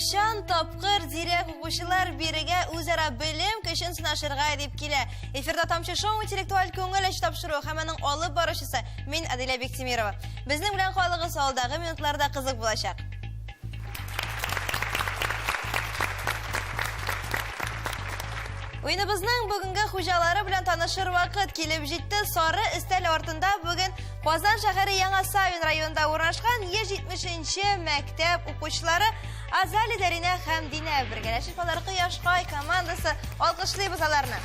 Аеручан тапкыр зирәк укучылар бирегә үзара белем көчен сынашырга дип килә. Эфирда Тамчы шоу интеллектуаль күңел ачу тапшыруы һәм аның алып баручысы мин Аделя Бектимирова. Безнең белән калыгыз, алдагы минутларда кызык булачак. Уеныбызның бүгенге хуҗалары белән танышыр вакыт килеп җитте. Сары өстәл артында бүген Казан шәһәре Яңа Савин районында урнашкан 170 нче мәктәп укучылары Азалия, Дәринә һәм Динә бергәләшеп алар Кояшкай командасы. Алкышлыйбыз аларны.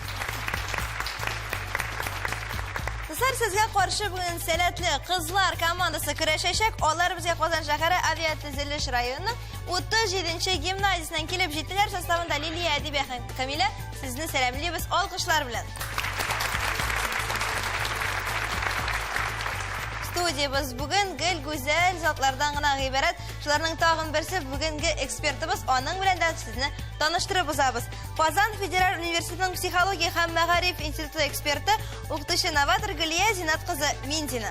Дуслар, сезгә каршы бүген сәләтле кызлар командасы көрәшәчәк. Алар безгә Казан шәһәре авиатөзелеш районының 37 нче гимназиясеннән килеп җиттеләр. Составында Лилия, Әдибә һәм Камилә. Сезне сәламлибез алкышлар белән. Студиябез бүген гел гүзәл затлардан гына гыйбарәт. Шуларның тагын берсе бүгенге экспертыбыз, аның белән дә сезне таныштырып узабыз. Казан федераль университетының психология һәм мәгариф институты эксперты, укытучы-новатор Гөлия Зинат кызы Миндина.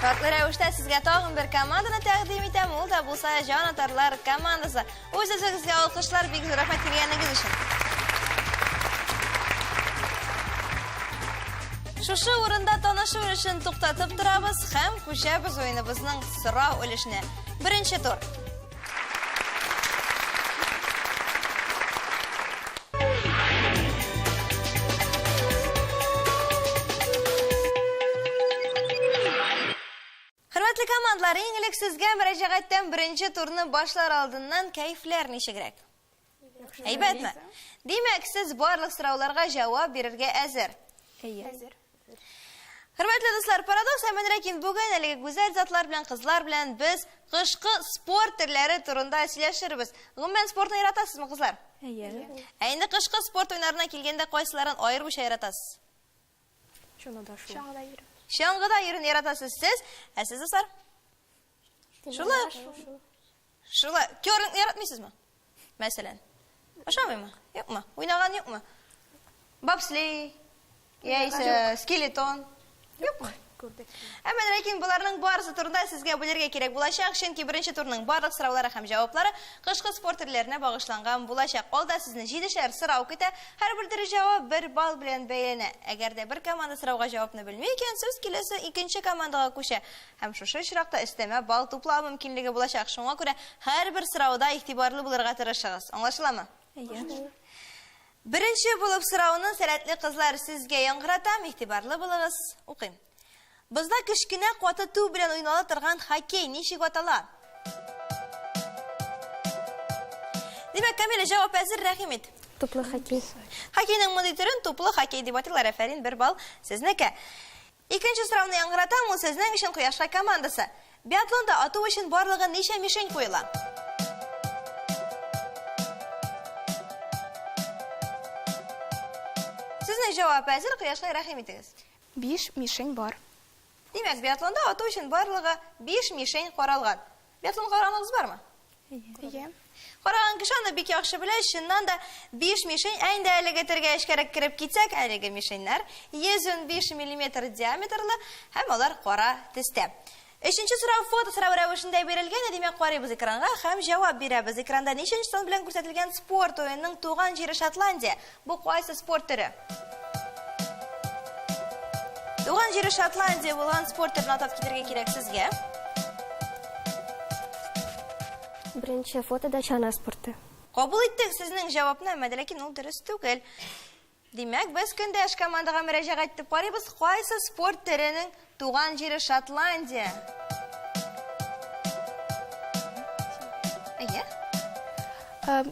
Шартлы рәвештә сезгә тагын бер команданы тәкъдим итәм, ул да булса Җанатарлар командасы. Үз-үзегезгә алкышлар, бик зур рәхмәт килгәнегез өчен. Шушы урында танышу өлешен туктатып торабыз һәм күчәбез уеныбызның сорау өлешенә. Беренче тур. Хөрмәтле командалар, иң элек сезгә мөрәҗәгатьтән беренче турны башлар алдыннан кәефләр ничегрәк? Әйбәтме? Димәк, сез барлык сорауларга җавап бирергә әзер. Әйе. Әзер. Хөрмәтле дуслар, парадокс һәм ләкин бүген әлеге гүзәл затлар белән, кызлар белән без кышкы спорт төрләре турында сөйләшербез. Гомумән, спортны яратасызмы, кызлар? Әйе. Ә инде кышкы спорт уеннарына килгәндә кайсыларын аеруча яратасыз? Чаңгыда шуу. Чаңгыда йөрү. Чаңгыда йөрүне яратасыз сез. Ә сез, дуслар? Шулай. Шулай. Керлингны яратмыйсызмы? Мәсәлән. Ошамыймы? Юкмы? Уйнаган юкмы? Бобслей, яисә скелетон. Юкмы? Күрдек. Әмма ләкин боларның барысы турында сезгә белергә кирәк булачак, чөнки беренче турның барлык сораулары һәм җаваплары кышкы спорт төрләренә багышланган булачак. Алда сезне җидешәр сорау көтә, һәрбер дөрес җавап бер балл белән бәйләнә. Әгәр дә бер команда сорауга җавапны белми икән, сүз киләсе икенче командага күчә һәм шушы очракта өстәмә балл туплау мөмкинлеге булачак. Шуңа күрә һәрбер сорауда игътибарлы булырга тырышыгыз. Аңлашыламы? Әйе. Беренче булып сорауны сәләтле кызлар сезгә яңгыратам, игътибарлы булыгыз. Укыйм. Бозда кечкенә каты туп белән уйнала торган хоккей ничек атала? Димәк, Камилә, җавап әзер, рәхим ит. Туплы хоккей. Хоккейның мондый төрен туплы хоккей дип атыйлар. Афәрин, бер балл сезнеке. Икенче сорауны яңгыратам, ул сезнең өчен Кояшка командасы. Биатлонда ату өчен барлыгы ничә мишень куела? Сезнең җавап әзер, Кояшкай, рәхим итегез. Биш мишень бар. Димәк, биатлонда ату өчен барлыгы биш мишень каралган. Биатлон караганыгыз бармы? Әйе. Караган кеше аны бик яхшы белә, чыннан да 5 мишень, ә инде әлеге төргә эчкәрәк кереп китсәк, әлеге мишеньнәр 115 миллиметр диаметрлы һәм алар кара төстә. Өченче сорау фото сорау рәвешендә бирелгән, димәк, карыйбыз экранга һәм җавап бирәбез. Экранда ничәнче сан белән күрсәтелгән спорт уенының туган җире Шотландия? Бу кайсы спорт төре? Туган җире Шотландия булган спорт төрен атап китәргә кирәк сезгә. Беренче фотода чана спорты. Кабул иттек сезнең җавапны, әмма дә ләкин ул дөрес түгел. Димәк, без көндәш командага мөрәҗәгать итеп карыйбыз, кайсы спорт төренең туган җире Шотландия? Әйе.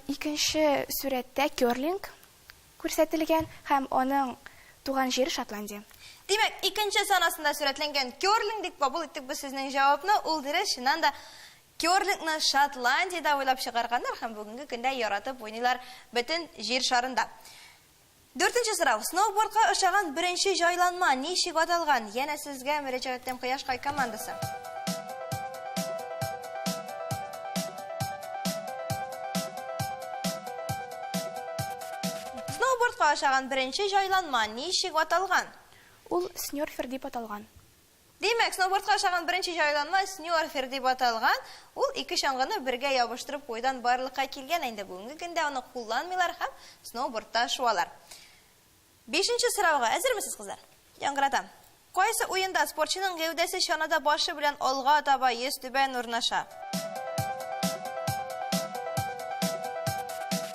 Икенче сурәттә керлинг күрсәтелгән һәм аның туган җире Шотландия. Димәк, икенче сан астында сурәтләнгән керлинг дип кабул иттек без сезнең җавапны. Ул дөрес, чыннан да, керлингны Шотландиядә уйлап чыгарганнар һәм бүгенге көндә яратып уйныйлар бөтен җир шарында. Дүртенче сорау. Сноубордка ошаган беренче җайланма ничек аталган? Янә сезгә мөрәҗәгать итәм Кояшкай командасы. Сноубордка ошаган беренче җайланма ничек аталган? Ул снёрфер дип аталган. Димәк, сноубордка ошаган беренче җайланма снёрфер дип аталган. Ул ике чаңгыны бергә ябыштырып куюдан барлыкка килгән. Ә инде бүгенге көндә аны кулланмыйлар һәм сноубордта шуалар. Бишенче сорауга әзермесез, кызлар? Яңгыратам. Кайсы уенда спортчының гәүдәсе чанада башы белән алга таба йөзтүбән урнаша?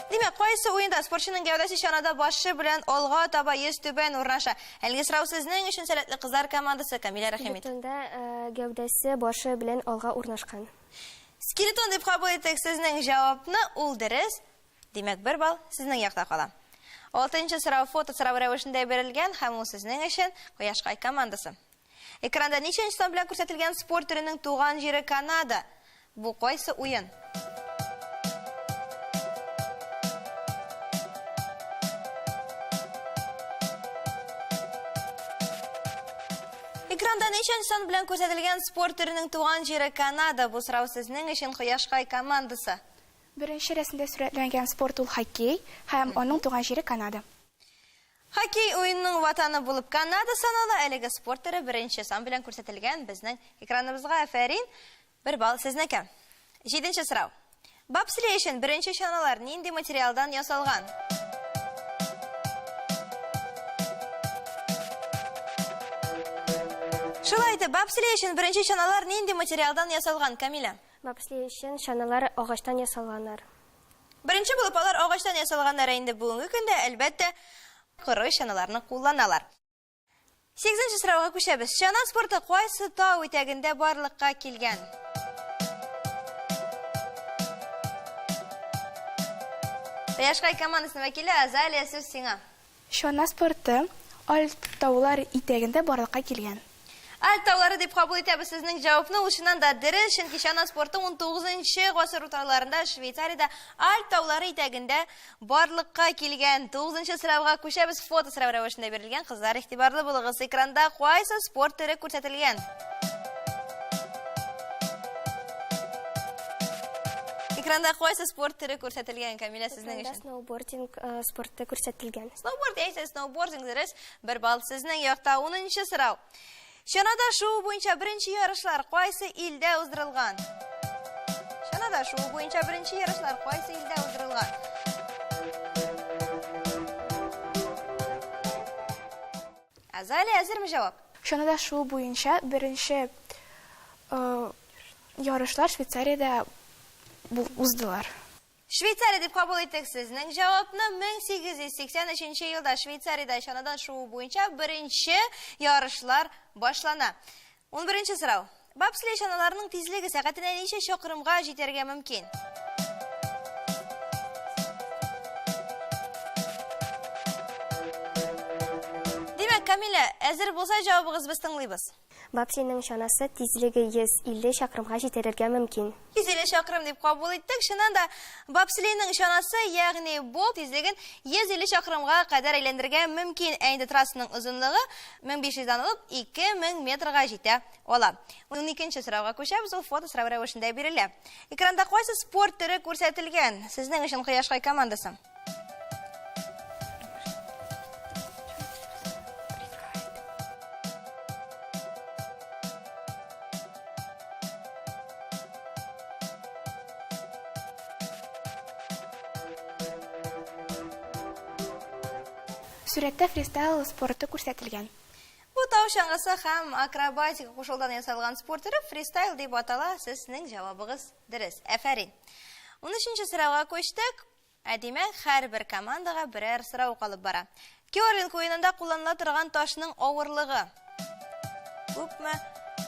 Димәк, кайсы уенда спортчының гәүдәсе чанада башы белән алга таба йөзтүбән урнаша? Әлеге сорау сезнең өчен сәләтле кызлар командасы Камилә рәхим ит. Скелетонда гәүдәсе башы белән алга урнашкан. Скелетон дип кабул итик сезнең җавапны, ул дөрес. Димәк, бер балл сезнең якта кала. Алтынчы сорау фото сорау рәвешендә бирелгән һәм ул сезнең өчен Кояшкай командасы. Экранда ничәнче сан белән күрсәтелгән спорт төренең туган җире Канада? Бу кайсы уен? Экранда ничәнче сан белән күрсәтелгән спорт төренең туган җире Канада? Бу сорау сезнең өчен Кояшкай командасы. Беренче рәсемдә сурәтләнгән спорт ул хоккей һәм аның туган җире Канада. Хоккей уенының ватаны булып Канада санала. Әлеге спорт төре беренче сан белән күрсәтелгән безнең экраныбызга. Афәрин! Бер балл сезнеке. Җиденче сорау. Бобслей өчен беренче чаналар нинди материалдан ясалган? Шулай итеп, бобслей өчен беренче чаналар нинди материалдан ясалган, Камилә? Бобслей өчен чаналар агачтан ясалганнар. Беренче булып алар агачтан ясалганнар, ә инде бүгенге көндә, әлбәттә, коры чаналарны кулланалар. Сигезенче сорауга күчәбез. Чана спорты кайсы тау итәгендә барлыкка килгән? Кояшкай командасының вәкиле Азалия, сүз сиңа. Чана спорты Альп таулар итәгендә барлыкка килгән. Альп таулары дип кабул итәбез сезнең җавапны. Ул чыннан да дөрес, чөнки чана спорты унтугызынчы гасыр урталарында Швейцариядә Альп таулары итәгендә барлыкка килгән. Тугызынчы сорауга күчәбез. Фото сорау рәвешендә бирелгән. Кызлар, игътибарлы булыгыз. Экранда кайсы спорт төре күрсәтелгән? Экранда кайсы спорт төре күрсәтелгән, Камилә, сезнең өчен? Экранда сноубординг спорты күрсәтелгән. Сноуборд яисә сноубординг дөрес. Бер балл сезнең якта. Унынчы сорау. Чанада шуу буенча беренче ярышлар кайсы илдә уздырылган? Чанада шуу буенча беренче ярышлар кайсы илдә уздырылган? Азалия, әзерме җавап? Чанада шуу буенча беренче ярышлар Швейцариядә уздылар. Швейцария дип кабул иттек сезнең җавапны. 1883 нче елда Швейцариядә чанадан шуу буенча беренче ярышлар башлана. Унберенче сорау. Бобслей чаналарының тизлеге сәгатенә ничә чакрымга җитәргә мөмкин? Димәк, Камилә, әзер булса җавабыгыз, без тыңлыйбыз. Бобслейның чанасы тизлеге 150 чакрымга җитерергә мөмкин. 150 чакрым дип кабул иттек. Чыннан да, бобслейның чанасы, ягъни боб тизлеген 150 чакрымга кадәр әйләндерергә мөмкин. Ә инде трассаның озынлыгы 1500 дән алып 2000 метрга җитә ала. Уникенче сорауга күчәбез, ул фото сорау рәвешендә бирелә. Экранда кайсы спорт төре күрсәтелгән? Сезнең өчен Кояшкай командасы. Сурәттә фристайл спорты күрсәтелгән. Бу тау чаңгысы һәм акробатика кушылудан ясалган спорт төре фристайл дип атала. Сезнең җавабыгыз дөрес. Афәрин. Унөченче сорауга күчтек. Ә димәк, һәрбер командага берәр сорау калып бара. Кёрлинг уенында кулланыла торган ташның авырлыгы күпме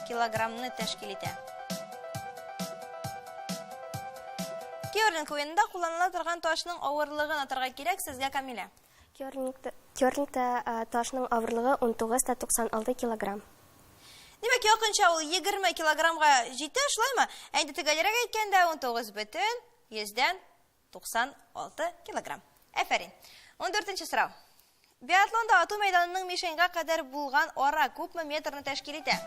килограммны тәшкил итә? Кёрлинг уенында кулланыла торган ташның авырлыгын атарга кирәк сезгә, Камилә. Кёрлингта ташның авырлыгы 19,96 килограмм. Димәк, якынча ул 20 килограммга җитә, шулаймы? Ә инде төгәлрәк әйткәндә, 19,96 килограмм. Әфәрин. Ундүртенче сорау. Биатлонда ату мәйданының мишеньга кадәр булган ара күпме метрны тәшкил итә?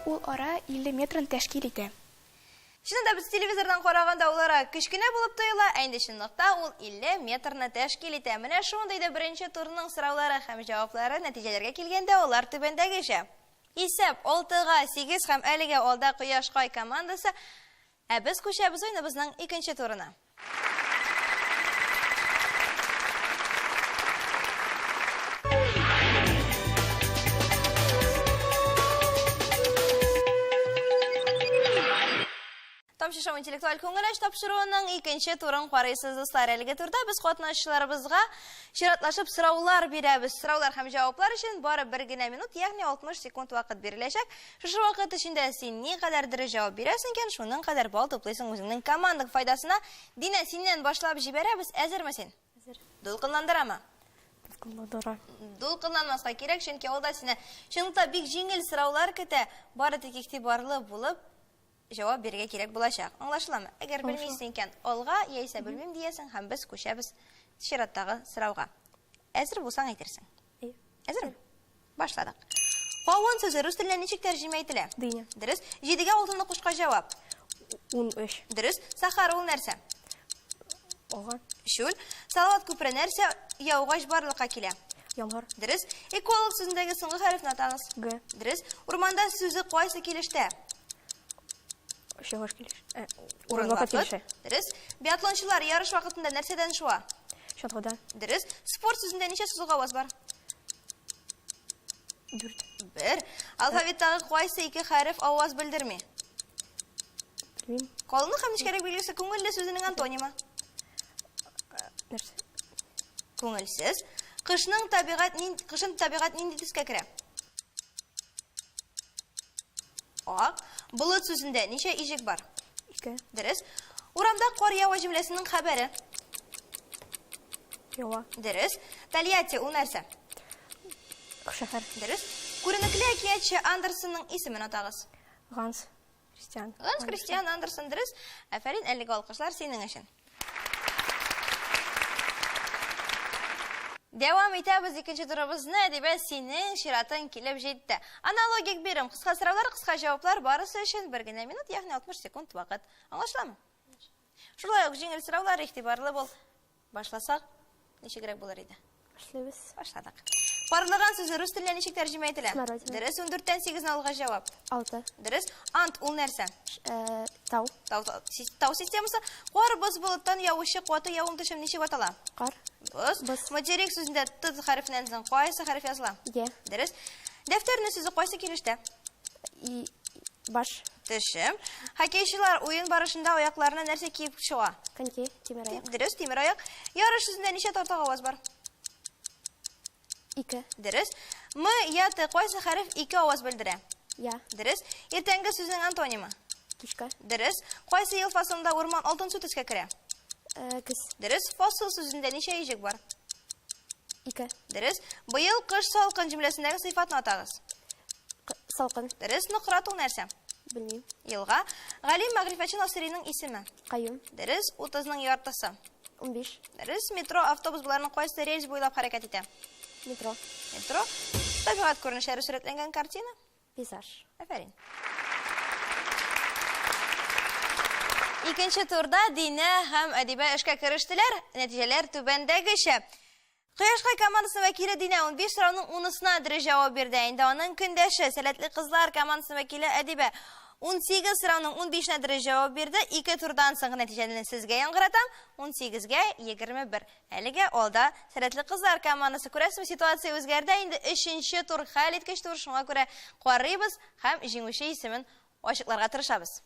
Ул ара 50 метрны тәшкил итә. Чыннан да без телевизордан караганда улара кечкенә булып тоела, ә инде чынлыкта ул 50 метрны тәшкил итә. Менә шундый да беренче турның сораулары һәм җаваплары нәтиҗәләргә килгәндә алар түбәндәгечә. Исәп 6-га 8 һәм әлегә алда Кояшкай командасы. Ә без күчәбез уеныбызның икенче турына. Тамчы шоу интеллектуаль күңел ач тапшыруының икенче турын карыйсыз, дуслар. Әлеге турда без катнашчыларыбызга чиратлашып сораулар бирәбез. Сораулар һәм җаваплар өчен бары бер генә минут, ягъни 60 секунд вакыт биреләчәк. Шушы вакыт эчендә син ни кадәр дөрес җавап бирәсең икән, шуның кадәр балл туплыйсың үзеңнең командаң файдасына. Динә, синнән башлап җибәрәбез. Әзерме син? Әзер. Дулкынландырамы? Дулкынландыра. Дулкынланмаска кирәк, чөнки алда сине чынлыкта бик җиңел сораулар көтә. Бары тик игътибарлы булып җавап бирергә кирәк булачак. Аңлашыламы? Әгәр белмисең икән, алга яисә белмим диясең һәм без күчәбез чираттагы сорауга. Әзер булсаң әйтерсең. Әзерме? Башладык. Кавын сүзе рус теленә ничек тәрҗемә ителә? Дыня. Дөрес. Җидегә алтыны кушка җавап. 13. Дөрес. Сахара ул нәрсә? Ага. Шүл. Салават күпере нәрсә яугач барлыкка килә? Яңгыр. Дөрес. Эколог сүзендәге соңгы хәрефне атагыз. Г. Дөрес. Урманда сүзе кайсы килештә? Чыгыш килеш. Урын вакыт килеше. Дөрес. Биатлончылар ярыш вакытында нәрсәдән шуа? Чаңгыда. Дөрес. Спорт сүзендә ничә сузык аваз бар? 4. 1. Алфавиттагы кайсы ике хәреф аваз белдерми? Белмим. Калынлык һәм нечкәлек билгесе күңелле сүзенең антонимы. Нәрсә? Күңелсез. Кышның табигать кышын табигать нинди төскә керә? Ак. Болыт сүзендә ничә иҗек бар? 2. Дөрес. Урамда кар ява җөмләсенең хәбәре. Ява. Дөрес. Тольятти ул нәрсә? Шәһәр. Дөрес. Күренекле әкиятче Андерсенның исемен атагыз. Ганс Кристиан. Ганс Кристиан Андерсен дөрес. Афәрин, әлеге алкышлар синең өчен. Дәвам итәбез икенче турыбызны. Әдибә, синең чиратың килеп җитте. Аналогик бирем, кыска сораулар, кыска җаваплар барысы өчен бер генә минут, ягъни 60 секунд вакыт. Аңлашыламы? Шулай ук җиңел сораулар, игътибарлы бул. Башласак, ничегрәк булыр иде? Башлыйбыз. Башладык. Карлыган сүзе рус теленә ничек тәрҗемә ителә? Смородина. Дөрес, 14-тән 8-не алга җавап. 6. Дөрес. Ант ул нәрсә? Тау. Тау, тау системасы. Кар боз болыттан явучы каты явым-төшем ничек атала? Кар. Боз. Боз. Материк сүзендә т хәрефеннән соң кайсы хәреф языла? Е. Дөрес. Дәфтәрне сүзе кайсы килештә? И баш. Төшем. Хоккейчылар уен барышында аякларына нәрсә киеп чыга? Коньки, тимер аяк. Дөрес, тимер аяк. Ярыш сүзендә ничә тартык аваз бар? 2. Дөрес. М, Я, Т кайсы хәреф ике аваз белдерә? Я. Дөрес. Иртәнге сүзнең антонимы? Кичкә. Дөрес. Кайсы ел фасылында урман алтынсу төскә керә? Көз. Дөрес. Фасыл сүзендә ничә иҗек бар? 2. Дөрес. Быел кыш салкын җөмләсендәге сыйфатны атагыз. Салкын. Дөрес. Нократ ул нәрсә? Белмим. Елга. Галим мәгърифәтче Насыйриның исеме. Каюм. Дөрес. 30-ның яртысы. 15. Дөрес. Метро, автобус буларның кайсы рельс буйлап хәрәкәт итә? Метро. Метро. Табигать күренешләре сурәтләнгән картина. Пейзаж. Афәрин. Икенче турда Динә һәм Әдибә эшкә керештеләр. Нәтиҗәләр түбәндәгечә. Кояшкай командасы вәкиле Динә 15 сорауның 10-сына дөрес җавап бирде. Инде аның көндәше Сәләтле кызлар командасы вәкиле Әдибә 18 сорауның 15-нә дөрес җавап бирде. Ике турдан соңгы нәтиҗәне сезгә яңгыратам. 18-гә 21. Әлегә алда Сәләтле кызлар командасы. Күрәсезме, ситуация үзгәрде. Инде 3нче тур хәл иткеч тур. Шуңа күрә карыйбыз һәм җиңүче исемен ачыкларга тырышабыз.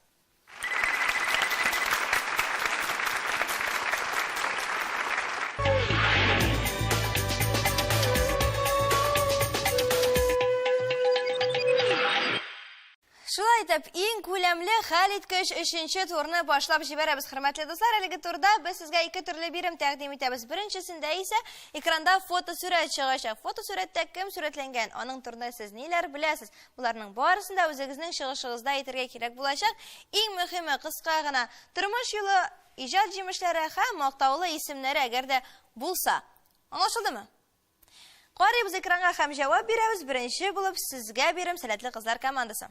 Шулай итеп, иң күләмле хәл иткеч 3нче турны башлап җибәрәбез. Хөрмәтле дуслар, әлеге турда без сезгә ике төрле бирем тәкъдим итәбез. Беренчесендә исә экранда фотосурәт чыгачак. Фотосурәттә кем сурәтләнгән? Аның турында сез ниләр беләсез? Буларның барысын да үзегезнең чыгышыгызда әйтергә кирәк булачак. Иң мөһиме кыска гына тормыш юлы, иҗат җимешләре һәм мактаулы исемнәре әгәр дә булса. Аңлашылдымы? Карыйбыз экранга һәм җавап бирәбез. Беренче булып сезгә бирем Сәләтле кызлар командасы.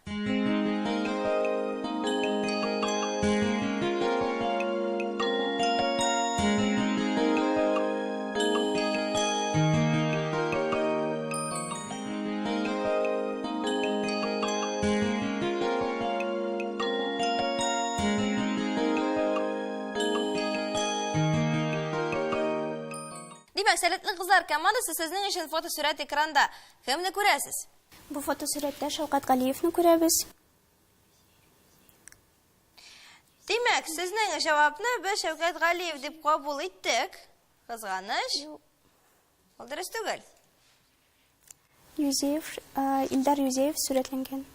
Димәк, Сәләтле кызлар командасы сезнең өчен фотосурәт экранда. Кемне күрәсез? Бу фотосурәттә Шәүкәт Галиевны күрәбез. Димәк, сезнең җавапны без Шәүкәт Галиев дип кабул иттек. Кызганыч. Ул дөрес түгел. Юзеев, Илдар Юзеев сурәтләнгән.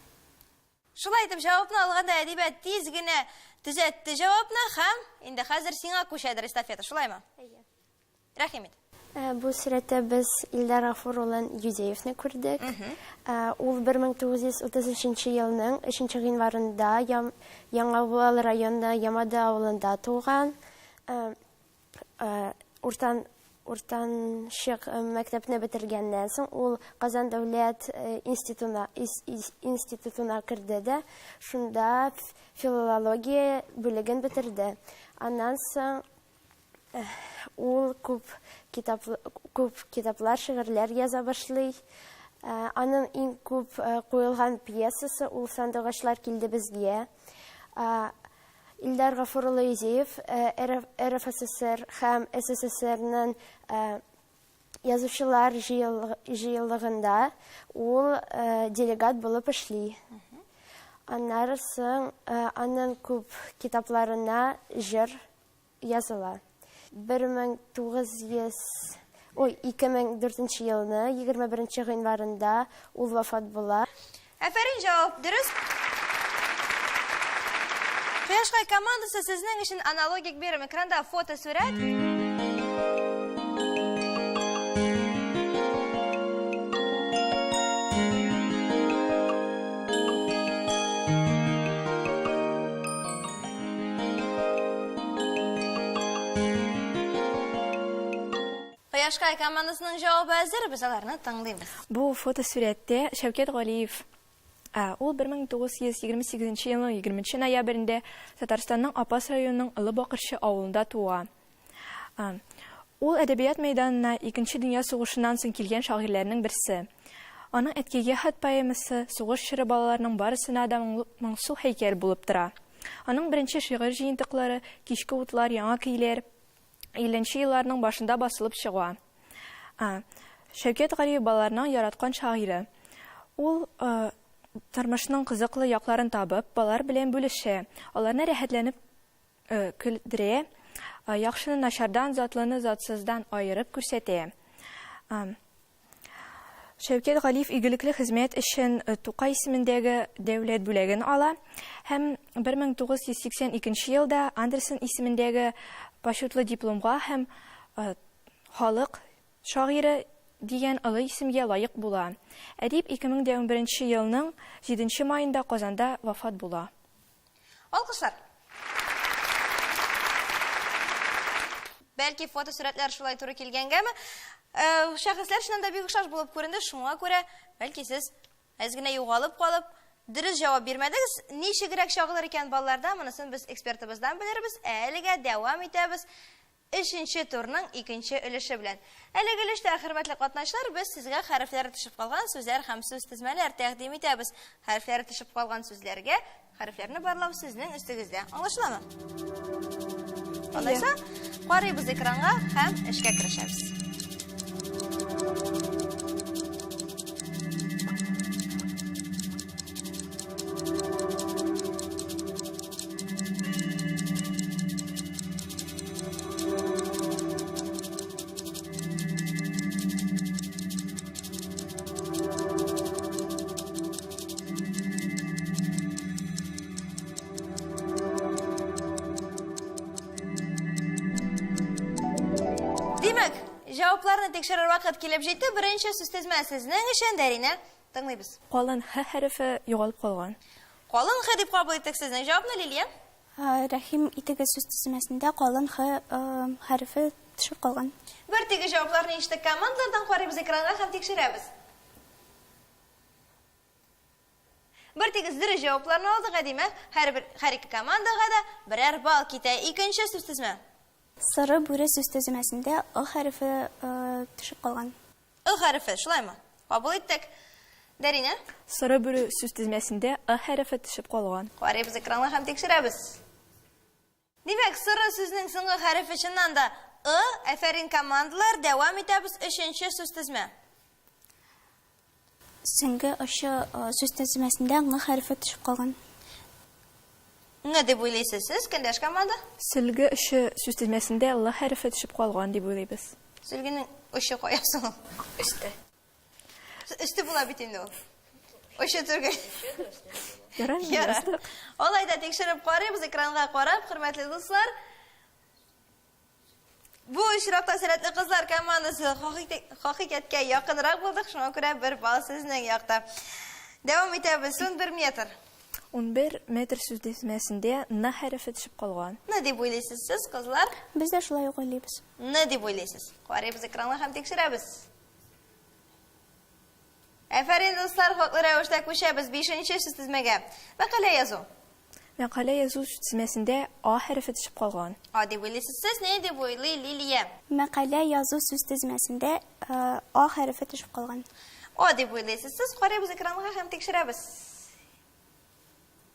Шулай итеп, җавапны алганда Әдибә тиз генә төзәтте җавапны һәм инде хәзер сиңа күчәдер эстафета, шулаймы? Әйе. Рәхим ит. Бу сурәттә без Илдар Гафур улын Юзеевны күрдек. Ул 1933 елның 3 гыйнварында Яңавыл районы Ямады авылында туган. Уртан уртанчык мәктәпне бетергәннән соң ул Казан дәүләт институтына институтына керде дә, шунда филология бүлеген бетерде. Аннан соң ул күп китап күп китаплар, шигырьләр яза башлый. Аның иң күп куелган пьесасы ул Сандугачлар килде безгә. Илдар Гафур улы Юзеев РФССР һәм СССРның язучылар җыелыгында ул делегат булып эшли. Аннары соң аның күп китапларына җыр языла. 1900, ой, 2004 елны 21 гыйнварында ул вафат була. Афәрин, җавап дөрес. Кояшкай командасы сезнең өчен аналогик бирем. Экранда фотосурәт. Кояшкай командасының җавабы әзер, без аларны тыңлыйбыз. Бу фотосурәттә Шәүкәт Галиев. Ул 1928 елның 20 ноябрендә Татарстанның Апас районының Олы Бакырчы авылында туа. Ул әдәбият мәйданына Икенче дөнья сугышыннан соң килгән шагыйрьләрнең берсе. Аның Әткәйгә хат поэмасы сугыш чоры балаларының барысына да моңсу һәйкәл булып тора. Аның беренче шигырь җыентыклары Кичке утлар, Яңа көйләр илленче елларның башында басылып чыга. Шәүкәт Галиев балаларның яраткан шагыйре. Ул тормышның кызыклы якларын табып, балалар белән бүлешә, аларны рәхәтләнеп көлдерә, яхшыны начардан, затлыны затсыздан аерып күрсәтә. Шәүкәт Галиев игелекле хезмәт өчен Тукай исемендәге дәүләт бүләген ала һәм 1982 елда Андерсен исемендәге почетлы дипломга һәм халык шагыйре дигән олы исемгә лаек була. Әдип 2011 елның 7 маенда Казанда вафат була. Алкышлар. Бәлки фотосурәтләр шулай туры килгәнгәме? Э, шәхесләр чыннан да бик охшаш булып күренде, шуңа күрә бәлки сез әз генә югалып калып, дөрес җавап бирмәдегез. Ничегрәк чагылыр икән балларда, монысын без экспертыбыздан белербез. Ә әлегә дәвам итәбез. Өченче турның икенче өлеше белән. Әлеге өлештә, хөрмәтле катнашчылар, без сезгә хәрефләре төшеп калган сүзләр һәм сүзтезмәләр тәкъдим итәбез. Хәрефләре төшеп калган сүзләргә хәрефләрне барлау сезнең өстегездә. Аңлашыламы? Алайса, карыйбыз экранга һәм эшкә керешәбез. Димәк, җавапларны тикшерер вакыт килеп җитте. Беренче сүзтезмә сезнең өчен, Дәринә. Тыңлыйбыз. Калын Х хәрефе югалып калган. Калын Х дип кабул иттек сезнең җавапны, Лилия. Рәхим итегез сүз тезмәсендә калын Х хәрефе төшеп калган. Бер тигез җавапларны ишеттек командалардан, карыйбыз экранга һәм тикшерәбез. Бер тигез дөрес җавапларны алдык, ә димәк, һәрбер һәр ике командага да берәр балл китә. Икенче сүз тезмә. Соры бүре сүз тезмәсендә ы хәрефе төшеп калган. Ы хәрефе, шулаймы? Кабул иттек. Дәринә? Соры бүре сүзтезмәсендә ы хәрефе төшеп калган. Карыйбыз экранга һәм тикшерәбез. Димәк, соры сүзнең соңгы хәрефе чыннан да Ы. Әфәрин, командалар. Дәвам итәбез. Өченче сүз тезмә. Сөңге очы сүз тезмәсендә ң хәрефе төшеп калган. Ң дип уйлыйсыз сез, көндәш команда? Сөлге очы сүз тезмәсендә л хәрефе төшеп калган дип уйлыйбыз. Сөлгенең очы кая соң ул? Өсте. Өсте була бит инде ул. Очы түгел. Ярар, Ярар. Алай да тикшереп карыйбыз, экранга карап, хөрмәтле дуслар. Бу очракта сәләтле кызлар командасы хакыйкатькә якынрак булдык, шуңа күрә бер балл сезнең якта. Дәвам итәбез. 11 метр. 11 метр сүз тезмәсендә н хәрефе төшеп калган. Н дип уйлыйсыз сез, кызлар? Без дә шулай ук уйлыйбыз. Н дип уйлыйсыз. Карыйбыз экранга һәм тикшерәбез. Әфәрин, дуслар, хаклы рәвештә күчәбез бишенче сүзтезмәгә. Мәкалә язу. Мәкалә язу сүзтезмәсендә А хәрефе төшеп калган. А дип уйлыйсыз сез, ни дип уйлый Лилия? Мәкалә язу сүзтезмәсендә А хәрефе төшеп калган. А дип уйлыйсыз сез, карыйбыз экранга һәм тикшерәбез.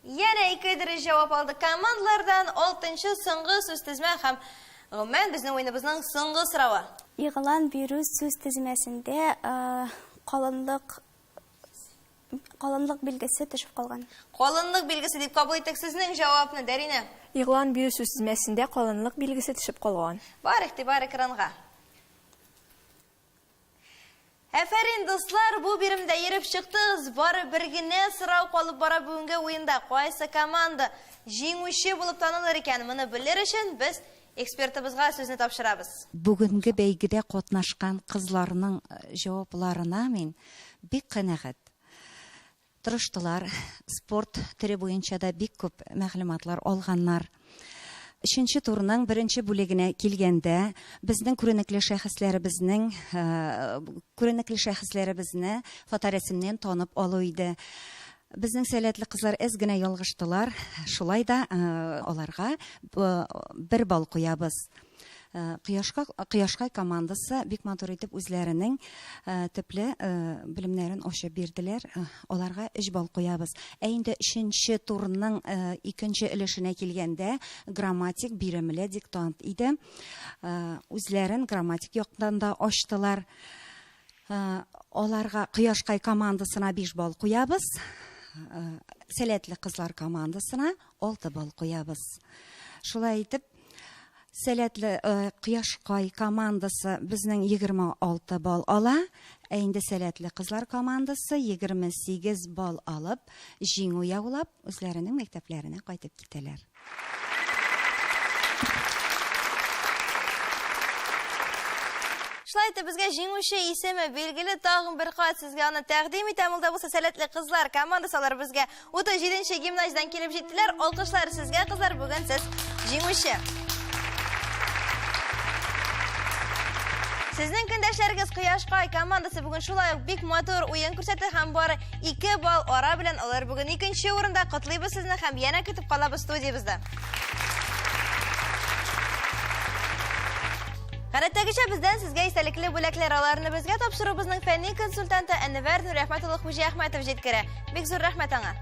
Янә ике дөрес җавап алдык командалардан. Алтынчы соңгы сүзтезмә һәм гомумән безнең уеныбызның соңгы соравы. Игълан бирү сүзтезмәсендә калынлык калынлык билгесе төшеп калган. Калынлык билгесе дип кабул иттек сезнең җавапны, Дәринә. Игълан бирү сүзтезмәсендә калынлык билгесе төшеп калган. Бар игътибар экранга. Әфәрин, дуслар, бу биремдә ерып чыктыгыз. Бары бер генә сорау калып бара бүгенге уенда. Кайсы команда җиңүче булып танылыр икән? Моны белер өчен без экспертыбызга сүзне тапшырабыз. Бүгенге бәйгедә катнашкан кызларның җавапларына мин бик канәгать. Тырыштылар, спорт төре буенча да бик күп мәгълүматлар алганнар. Өченче турның беренче бүлегенә килгәндә, безнең күренекле шәхесләребезнең күренекле шәхесләребезне фоторәсемнән танып алу иде. Безнең сәләтле кызлар әз генә ялгыштылар, шулай да аларга бер балл куябыз. Кояшка, Кояшкай командасы бик матур итеп үзләренең төпле белемнәрен ачып бирделәр. Аларга 3 балл куябыз. Ә инде өченче турның икенче өлешенә килгәндә, грамматик биремле диктант иде. Үзләрен грамматик яктан да ачтылар. Аларга Кояшкай командасына 5 балл куябыз. Сәләтле кызлар командасына 6 балл куябыз. Шулай итеп, Сәләтле Кояшкай командасы безнең 26 балл ала, ә инде Сәләтле кызлар командасы 28 балл алып, җиңү яулап, үзләренең мәктәпләренә кайтып китәләр. Шулай итеп, безгә җиңүче исеме билгеле. Тагын бер кат сезгә аны тәкъдим итәм. Ул да булса Сәләтле кызлар командасы. Алар безгә 37 нче гимназиядән килеп җиттеләр. Алкышлар сезгә, кызлар, бүген сез җиңүче. Сезнең көндәшләрегез Кояшкай командасы бүген шулай ук бик матур уен күрсәтте һәм бары 2 балл ара белән алар бүген икенче урында. Котлыйбыз сезне һәм янә көтеп калабыз студиябездә. Гадәттәгечә бездән сезгә истәлекле бүләкләр, аларны безгә тапшыруыбызның фәнни консультанты Әнвәр Нуриәхмәт улы Хуҗиәхмәтов җиткерә. Бик зур рәхмәт аңа.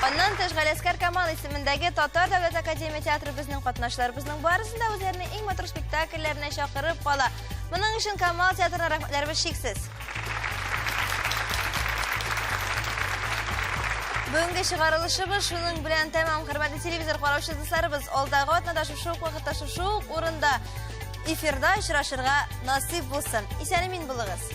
Аннан тыш Галәскәр Камал исемендәге Татар дәүләт академия театры безнең катнашчыларыбызның барысын да үзләренең иң матур спектакльләренә чакырып кала. Моның өчен Камал театрына рәхмәтләребез чиксез. Бүгенге чыгарылышыбыз шуның белән тәмам. Хөрмәтле телевизор караучы дусларыбыз, алдагы атнада шушы ук вакытта шушы ук урында эфирда очрашырга насыйп булсын. Исән-имин булыгыз.